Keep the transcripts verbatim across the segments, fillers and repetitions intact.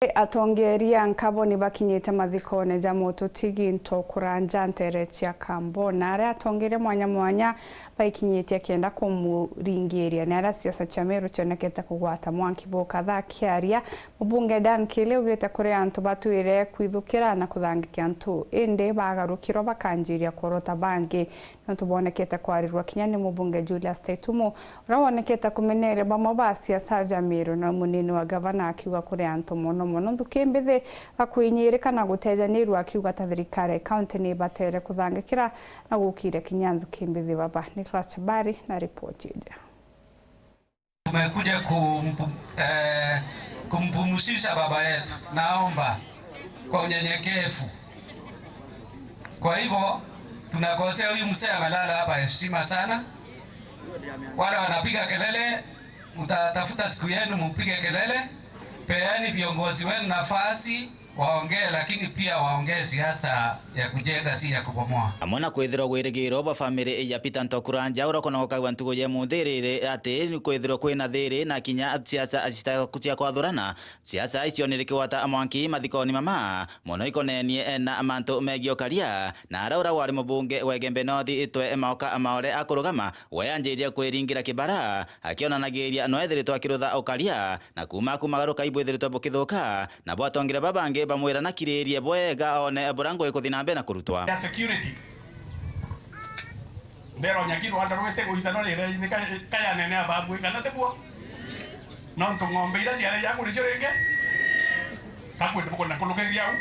Atongeria nkabo ni bakinyite mathikone ja mututigi Ntokuranja ntere cia Kambona, aria atongeria mwanya mwanya baikinyitie kenda kumuringiria. Ni aria siasa cia Meru cionekete kugwata mwanki bukatha. Akiaria, mubunge Dan Kili augite kuri antu batwire kwithukira na kuthangikia antu, indi bagarukirwa bakanjiria kworota bangi. Nontu bwonekete kwarirwa kinya ni mubunge Julius Taitumu, uria wonekete kumeneria bamwe ba asiasa ja Meru na munini wa gavana, akiuga kuri antu mono mono nthuki mbithi bakwinyirika na gutejanirua, akiuga ta thirikari ya kaunti ni ibatere kuthangikira na gukiria kinya nthuki mbithi baba. Nicholas Chabari na ripoti iji. Tumekuja kumpu-, eh, kumpumzisha baba yetu. Naomba kwa unyenyekevu. Kwa hivyo, tunakosea huyu mzee amelala hapa heshima sana. Wale wanapiga kelele, mtatafuta siku yenu mpige kelele. Peani viongozi wenu nafasi waongee, lakini pia waongee siasa ya kujenga, si ya kubomoa. Amwe na kwithirwa gwirigiro bwa famiri ya Peter Ntokuranja uria ukonokagua ntugu ya imunthi riri ati ni kwithirwa kwina thiri na kinya siasa cita-, cia kwathurana. Siasa icio ni rikigwata mwanki mathikoni mama, mono ikonenie na mantu megii ukaria, na aria uria wari mubunge wa Igembe North Itwe Maoka Maore akurugama, we anjirie kwiringira kibara, akionanagiria no ethiritwe akirutha ukaria, na kuuma kumagaruka ibwithiritwe bukithuka, na bwatongire babangi bamwira nakiririe bwega one buria ngugi kuthi na mbere na kurutwa. Ya security. Ndero nyaki rwanda rwete guithanwa rire ni ka-, kayanene ababwe kana tebuo. Nontu ng'ombe iria ciare yaku nicio ringi. Kakwende bukona kulukiria au.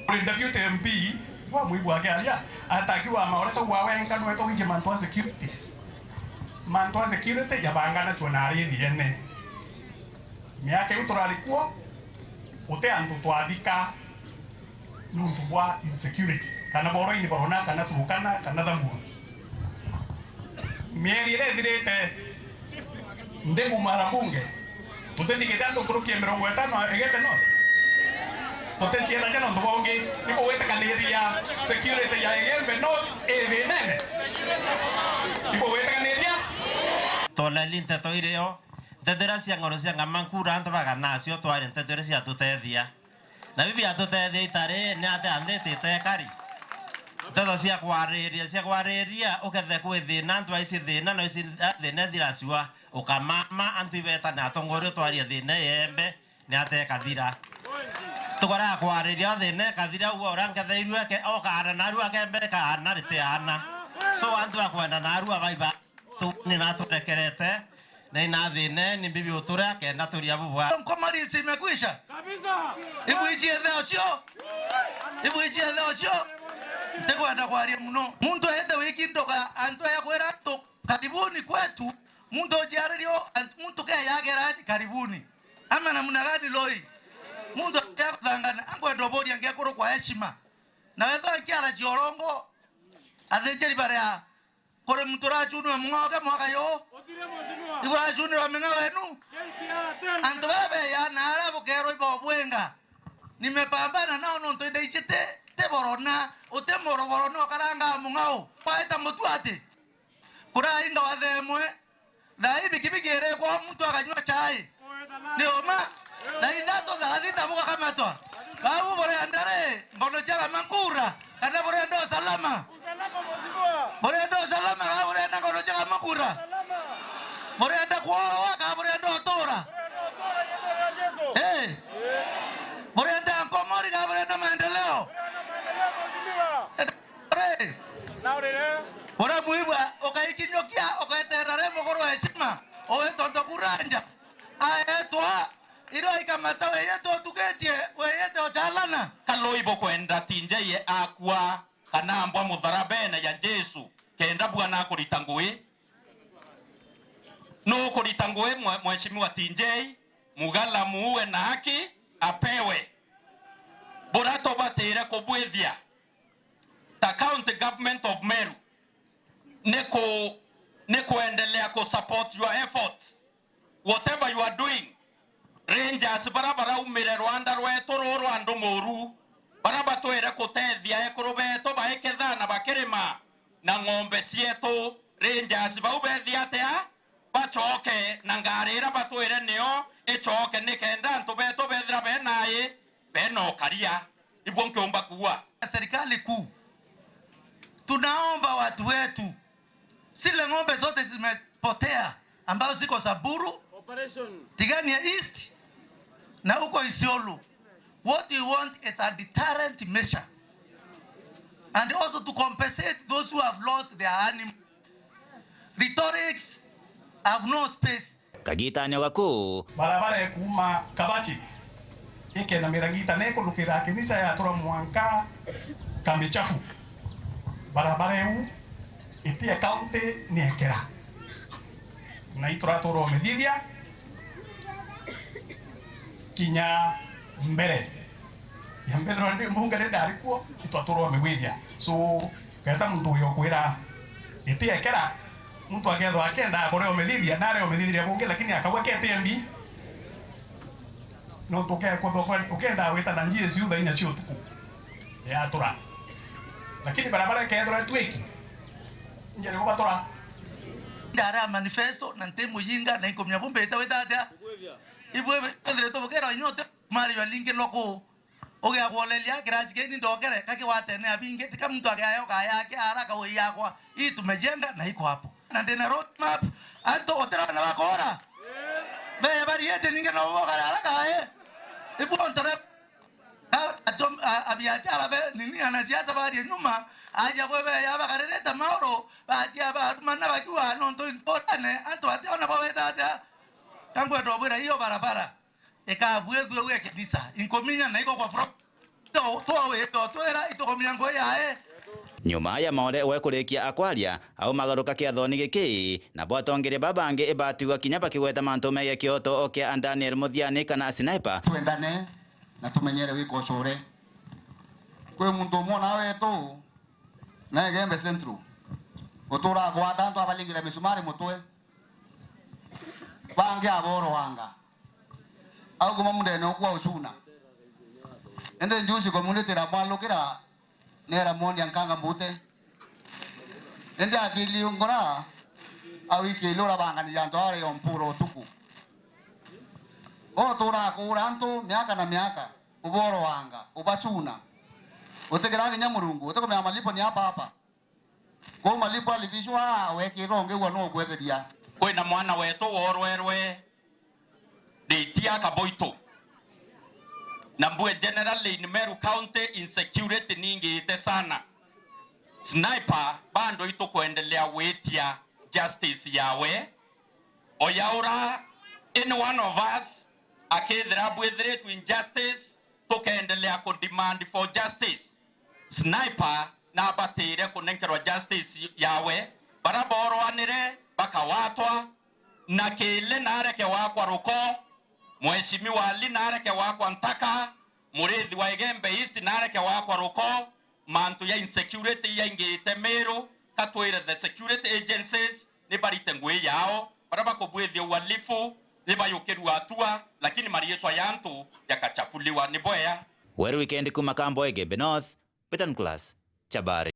Uri deputy M P wa mwibu wake aria atakiwa Maore kau wa wenka nweka winje mantu a security. Mantu a security yabangana chwa na ari thiene. Miaka iu turari kuo, guti antu twathika nontu bwa insecurity, kana Boroini Borona, kana Turukana, kana Thamuru. Mieri iria ithirite ndi kumara mbunge, tutithikite antu nkuruki ya mirongo itano Igembe North. Tuticiethagia nontu bwa ungi, ni kugwitikaniria security ya Igembe North i thinene. Ni kugwitikaniria. Toleli nteto irio. Nteto iria cia ng'oro cia ng'ama nkura antu bagana nacio twari nteto iria ciatutethia. Na bibi atutethia itari ni atia nthi itite ikari. Nteto cia kwariria, cia kwariria, ukethire kwi thina, antu aici thina, no ici thina ithiracua, ukamama, antu ibetane atongoria twarie thina iembe, ni atia ikathira. Tukoraga kwariria thina ikathira, ugwe uria nketheirue ke-, okaana narua kembere kaana ritiana. So antu akwenda narua baiba. Tu, ninaturekerete, na inathine, ni mbibi uturia, kenda turia bubwa. Nkomari imekwisha? Kabisa. Ibwijie theo cio? Ibwijie theo cio? Ntikwenda kwaria muno. Muntu aete wiki ndoga, antu aya kwira antu, "Karibuni kwetu." Muntu ujiaririo, ant-, muntu ke yagerani, "Karibuni." Ama namna gani loi? Muntu ya kuthangana, ankwenda uburia ngekuru kwa heshima. Na wethwa nkiara ciorongo, athinjiri baria Kuri muntu uracunirwe mung'ao ke mwaka yu? Gutiri mheshimiwa. Iburacunirwe ming'ao yenu? K P R ten. Antu baba beyana aria bukerwa ibobwenga. Nimepambana nao nontu inda ici ti, ti borona, uti moro borona ukarangaa mung'ao. Kwaita mutu ati? Kurainga watha imwe. Thaa hii bikibiki irekwa muntu akanyua chai. Ni uma? Thaa ithatu, thaa thita bugakamatwa. Bau burienda ri, ngono cia gama nkura, kana burienda usalama? Usalama, mheshimiwa. Burienda usalama, kana burienda ngono cia gama nkura? Usalama. Burienda kuorwa, kana burienda utura? Burienda utura, riitwa ria Jesu. Eh. Burienda nkomori, kana burienda maendeleo? Burienda maendeleo, mheshimiwa. Ri, na urire, uria mwibwa ukaikinyukia, ugeterera ri muguru wa heshima, uwitwa Ntokuranja, aetwa, irio aikamata wiyite utugitie, wiyite uchalana. Kaloi bukwenda Tinjei akua, kana ambwa mutharabene ya Jesu, kenda bwana akurita ngui? Nukurita ngui mwe-, mheshimiwa Tinjei, Mugala muue na haki apewe. Buria tubatire kubwithia ta County Government of Meru ni ku-, ni kuendelea ku support your efforts, whatever you are doing. Rangers baria baraumire rwanda rwetu ruu rwa andu moru, baria batwire kutethia ekuru betu baiketha na bakirima na ng'ombe cietu, Rangers bau bethi atia? bacoke na ngari ira batwire nio icoke, nikenda antu betu bethira bena ai, bena ukaria. Ibuo nkiumba kuua. Serikali kuu, tunaomba watu wetu, zile ng'ombe zote zimepotea ambazo ziko Samburu, Operation. Tigania East na huko Isiolo, what we want is a deterrent measure and also to compensate those who have lost their animals. Rhetorics have no space. Kagitani o gaku. Barabara ikuuma Kabachi ikenamira Ngita na ikunukira Kinisa yatura mwanka Kambi Chafu. Barabara iu iti ya county, ni ekera. Na ituratura umithithia kinya mbere ya mbere ndi mbunge ri ndari kuo, itwatura umigwithia. So, kenda muntu uyo kwira iti ekera, muntu akethwa akenda akore umithithia, nare umithithia bungi, lakini akauga kete mbi. Nontu ukekwa thoko, ukenda gwita na njiri ciu thaa inya cia utuku, yatura. Lakini barabara ikethirwa itwiki, njeri gubatura. Ndara manifesto na nti muyinga na inkumia bumbite wita atia? Ibwe ethire tubukira inya uti mari wa lingi loko. Ugia kuoleria kiraci kini ndokere, kakigwatene abingi, tika muntu agiayoka yake haraka ui yakwa, ii tumejenga na iko hapo. Na ndina road map, antu utirona bakora? Beye bariete ninge no bogare haraka ae. Ibu ontore, a-, achom-, a-, abiachara be, nini, anasiasa barie nyuma, aja kwe beya bagarerete maoro, batia barumana bakiwa nontu intorane, antu ati ona bo beta atia. Kangwenda obwira iyo barabara. Ikabuithue gwe Kinisa, inkuminya na iko kwa pro-, to, to, to, twira itukumia ngui yae. Nyuma ya Maore we kurikia akwaria, aumagaruka kiathoni giki, nabo atongeria babangi ibatiwa kinya bakigweta mantu megie kioto o kia Daniel Muthiani kana Sniper. Twendane na tumenyere gwika ucure. Kwi muntu umwe ona wetu na Igembe Central, utura agwata antu abalingira misumari mutwe. Bangi aboroanga. Au kuma mundene ukwa ucuna. Indi njuci community iramwalukira, na iramwonia nkanga mbute. Indi akili ngora, au ikili urabanganija antu aria mpuro utuku. Utura akuura antu miaka na miaka, uboroanga, ubacuna. Utigira kinya Murungu, utikumenya malipo ni hapa hapa. Kwou malipo alipishwa, wekirwa ungi ua nukwetheria. Kwina mwana wetu worwerwe, Ritia Kaboito. Na mbue generally in Meru County insecurity ningite sana. Sniper bado itukwendelea gwitia justice yawe. Oyaura any one of us akethira bwithiritwe injustice, tukeendelea ku demand for justice. Sniper nabatire kunenkerwa justice yawe, bara boroanire bakawatwa, na Kili nareke wakwa ruko, Mheshimiwa Ali nareke wakwa ntaka, Murithi wa Igembe East nareke wakwa ruko, mantu ya insecurity yaingite Meru, katwire the security agencies ni barite ngui yao, bara bakubwithia uhalifu ni bayukirua hatua, lakini mariitwa ya antu yakachafuliwa. Ni bwea. Weru weekend kuma Kambo Igembe North, Peter Nicholas, Chabari.